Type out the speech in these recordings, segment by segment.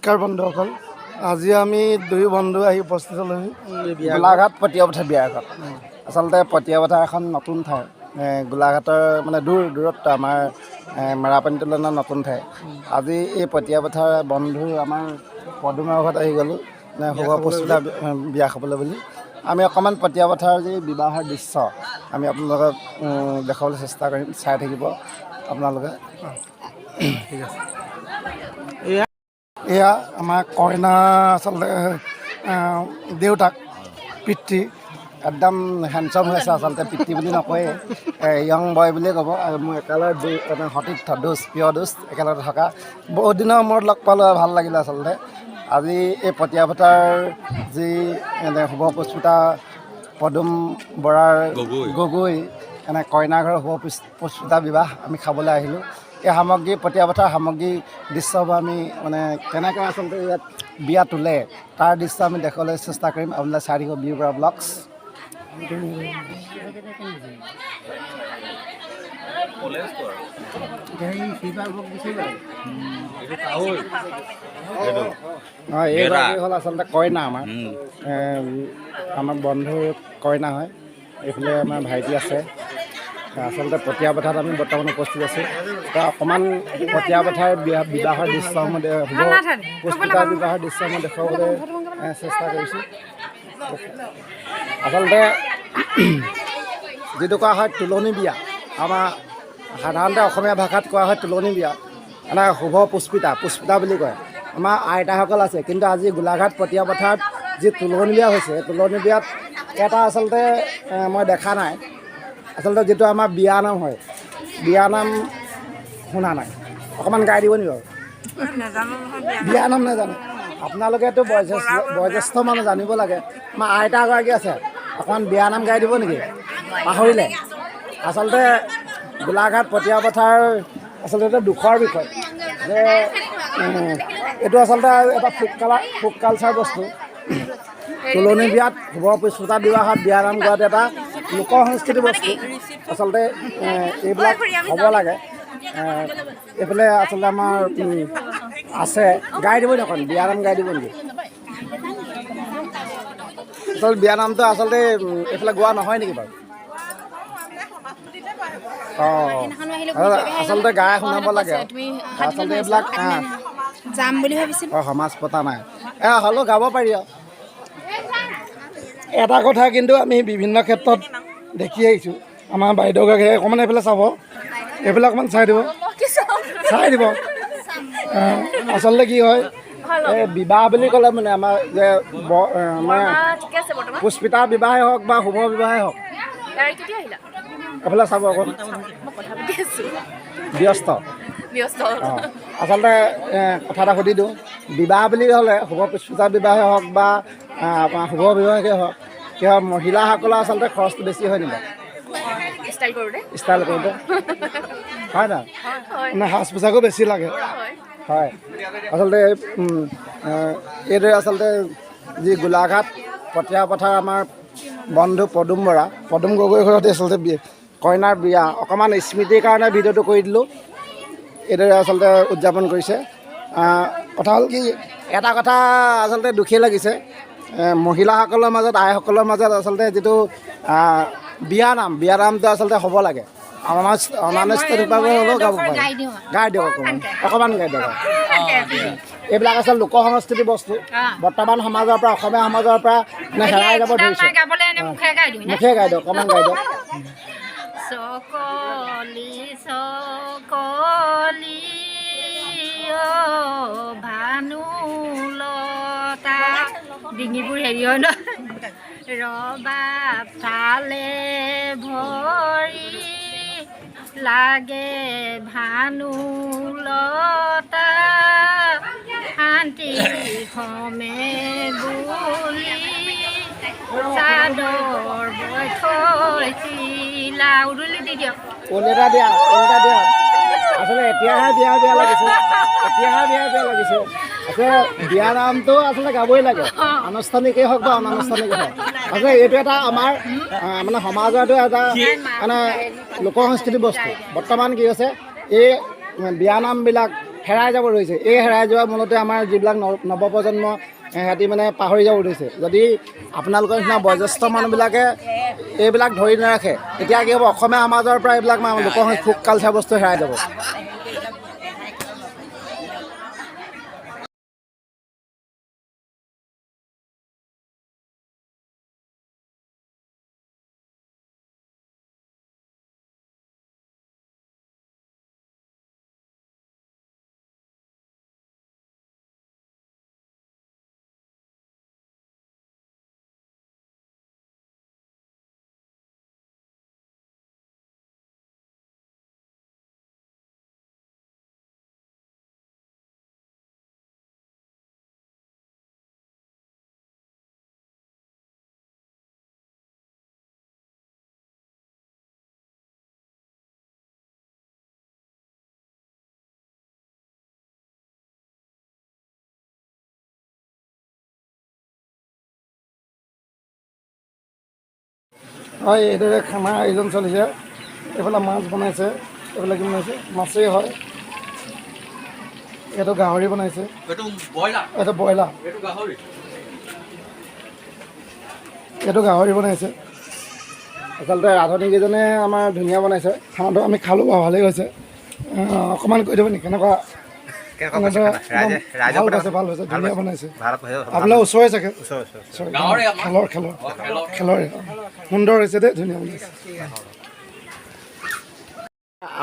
নমস্কাৰ বন্ধুসকল, আজি আমি দুয়ো বন্ধু আহি উপস্থিত হ'লোহি গোলাঘাট পটীয়াপথাৰ বিয়া ঘৰত। আচলতে পটীয়াপথাৰ এখন নতুন ঠাই, গোলাঘাটৰ মানে দূৰ দূৰত্ব আমাৰ মেৰাপানী তুলনাত নতুন ঠাই। আজি এই পটীয়াপথাৰ বন্ধু আমাৰ পদুমৰ ঘৰত আহি গ'লোঁ, মানে শুভ পুষ্পিতা বিয়া খাবলৈ বুলি। আমি অকণমান পটীয়াপথাৰৰ যি বিবাহৰ দৃশ্য আমি আপোনালোকক দেখুৱাবলৈ চেষ্টা কৰিম, চাই থাকিব আপোনালোকে। ঠিক আছে। এয়া আমাৰ কইনা, আচলতে দেউতাক, পিতৃ। একদম হেণ্ডচাম হৈ আছে। আচলতে পিতৃ বুলি নকয়ে, য়ং বয় বুলিয়ে ক'ব। আৰু মোৰ একেলগে দুই মানে সতীৰ্থ দোস্ত, প্ৰিয় দোস্ত, একেলগে থকা বহুত দিনৰ মূৰত লগ পালোঁ আৰু ভাল লাগিলে। আচলতে আজি এই পটীয়াপথাৰ যি এনে শুভ পুষ্পিতা পদুম বৰাৰ গগৈ এনে কইনা ঘৰৰ শুভ পুষ্পিতা বিবাহ আমি খাবলৈ আহিলোঁ। এই সামগ্ৰী, পটীয়াপথাৰ সামগ্ৰী দৃশ্যবোৰ আমি মানে কেনেকৈ আচলতে ইয়াত বিয়া তোলে তাৰ দৃশ্য আমি দেখুৱাবলৈ চেষ্টা কৰিম। আপোনালোকে চাই থাকিব বি বৰা ব্লগছ। হয়, এইগৰাকী হ'ল আচলতে কইনা আমাৰ, আমাৰ বন্ধুৰ কইনা হয়। এইফালে আমাৰ ভাইটি আছে। আচলতে পটীয়াপথাৰত আমি বৰ্তমান উপস্থিত আছোঁ। তো অকণমান পটীয়াপথাৰ বিয়া বিবাহৰ দৃশ্যসমূহ, শুভ পুষ্পিতা বিবাহৰ দৃশ্যসমূহ দেখুৱাবলৈ চেষ্টা কৰিছোঁ। আচলতে যিটো কোৱা হয় তোলনি বিয়া, আমাৰ সাধাৰণতে অসমীয়া ভাষাত কোৱা হয় তোলনি বিয়া, মানে শুভ পুষ্পিতা, পুষ্পিতা বুলি কয়। আমাৰ আইতাসকল আছে, কিন্তু আজি গোলাঘাট পটীয়াপথাৰত যি তোলনি বিয়া হৈছে, তোলনি বিয়াত এটা আচলতে মই দেখা নাই। আচলতে যিটো আমাৰ বিয়া নাম হয়, বিয়া নাম শুনা নাই। অকণমান গাই দিব নেকি বাৰু? বিয়া নাম নাজানে আপোনালোকেতো, বয়োজ্যেষ্ঠ বয়োজ্যেষ্ঠ মানুহ জানিব লাগে। আমাৰ আইতা এগৰাকী আছে, অকণমান বিয়া নাম গাই দিব নেকি? পাহৰিলে। আচলতে গোলাঘাট পটীয়াপথাৰ আচলতে এটা দুখৰ বিষয় যে এইটো আচলতে এটা ফোক কালচাৰ বস্তু। তোলনি বিয়াত, শুভ পুষ্পতা বিবাহত বিয়া নাম গোৱাটো এটা লোক সংস্কৃতি বস্তু। আচলতে এইবিলাক হ'ব লাগে। এইফালে আচলতে আমাৰ আছে, গাই দিব নেকি অকণ? বিয়া নাম গাই দিব নেকি? আচলতে বিয়া নামটো আচলতে এইফালে গোৱা নহয় নেকি বাৰু? অঁ, আচলতে গাই শুনাব লাগে আচলতে এইবিলাক। যাম বুলি ভাবিছিলোঁ। অঁ, সমাজ পতা নাই, হ'লেও গাব পাৰি আৰু। এটা কথা কিন্তু আমি বিভিন্ন ক্ষেত্ৰত দেখি আহিছোঁ, আমাৰ বাইদেউগৰাকীয়ে অকণমান এইফালে চাব, এইফালে অকণমান চাই দিব, চাই দিব। আচলতে কি হয়, এই বিবাহ বুলি ক'লে মানে আমাৰ যে মানে ঠিকে আছে বৰ্তমান। পুষ্পিতা বিবাহেই হওক বা শুভ বিবাহেই হওক। কেতিয়া আহিলা? এইফালে চাব অকণ। মই কথা পাতি আছোঁ। ব্যস্ত। ব্যস্ত। অঁ, আচলতে কথা এটা সুধি দিওঁ। বিবাহ বুলি ক'লে শুভ পুষ্পিতা বিবাহেই হওক বা আপোনাৰ শুভ বিবাহেই হওক, কি হয়, মহিলাসকলৰ আচলতে খৰচটো বেছি হয় নেকি? ষ্টাইল কৰোঁতে। ষ্টাইল কৰোঁতে হয় নহয়? হয়। মানে সাজ পোছাকো বেছি লাগে। হয়। হয়, আচলতে এইদৰে আচলতে যি গোলাঘাট পটীয়াপথাৰ আমাৰ বন্ধু পদুম বৰা, পদুম গগৈৰ ঘৰত আচলতে কইনাৰ বিয়া, অকণমান স্মৃতিৰ কাৰণে ভিডিঅ'টো কৰি দিলোঁ। এইদৰে আচলতে উদযাপন কৰিছে। কথা হ'ল কি, এটা কথা আচলতে দুখেই লাগিছে, মহিলাসকলৰ মাজত, আইসকলৰ মাজত আচলতে যিটো বিয়া নাম, বিয়া নামটো আচলতে হ'ব লাগে। অনানুষ্ঠানিকভাৱে হ'লেও গাব পাৰে। গাই দিয়ক অকণমান, অকণমান গাই দিয়ক। এইবিলাক আচলতে লোক সংস্কৃতি বস্তু, বৰ্তমান সমাজৰ পৰা, অসমীয়া সমাজৰ পৰা মানে হেৰাই যাব ধৰিছে। মুখে গাই দিয়ক, অকণমান গাই দিয়ক। চকলি চকলি অ ভানুলতা, ডিঙিবোৰ হেৰি হয় ন, ৰবাব থালে ভৰি লাগে ভানুলতা, শান্তি সমে বুলি চাদৰ বৈ থৈছিলা। উৰুলি দি দিয়ক। ওল এটা দিয়া, ওল এটা দিয়া। আচলতে এতিয়াহে বিয়া বিয়া লাগিছে, এতিয়াহে বিয়া বিয়া লাগিছে। আচলতে বিয়া নামটো আচলতে গাবই লাগে, আনুষ্ঠানিকেই হওক বা অনানুষ্ঠানিকেই হওক। আচলতে এইটো এটা আমাৰ মানে সমাজৰটো এটা মানে লোক সংস্কৃতি বস্তু। বৰ্তমান কি হৈছে, এই বিয়া নামবিলাক হেৰাই যাব ধৰিছে। এই হেৰাই যোৱাৰ মূলতে আমাৰ যিবিলাক নৱপ্ৰজন্ম সিহঁতি মানে পাহৰি যাব ধৰিছে। যদি আপোনালোকৰ নিচিনা বয়োজ্যেষ্ঠ মানুহবিলাকে এইবিলাক ধৰি নাৰাখে, তেতিয়া কি হ'ব, অসমীয়া সমাজৰ পৰা এইবিলাক লোকসংস্কৃতি, ফোক কালচাৰ বস্তু হেৰাই যাব। হয়, এইদৰে খানা আয়োজন চলিছে। এইফালে মাছ বনাইছে, এইফালে কি বনাইছে, মাছেই হয়। এইটো গাহৰি বনাইছে, এইটো ব্ৰইলাৰ, এইটো গাহৰি বনাইছে। আচলতে ৰান্ধনীকেইজনে আমাৰ ধুনীয়া বনাইছে। খানাটো আমি খালোঁ বাৰু, ভালেই হৈছে। অকণমান কৈ দিব নেকি কেনেকুৱা? ভাল পাইছে, ভাল হৈছে, ধুনীয়া বনাইছে। আপোনাৰ ওচৰৰে চাগে? খেলৰ খেলৰ খেলৰে। সুন্দৰ হৈছে দেই, ধুনীয়া বনাইছে।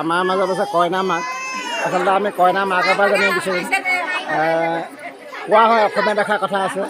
আমাৰ মাজত আছে কইনা মাক। আচলতে আমি কইনা মাকৰ পৰা জানিব বিচাৰিম। কোৱা হয় অসমীয়া দেখা কথা আছে।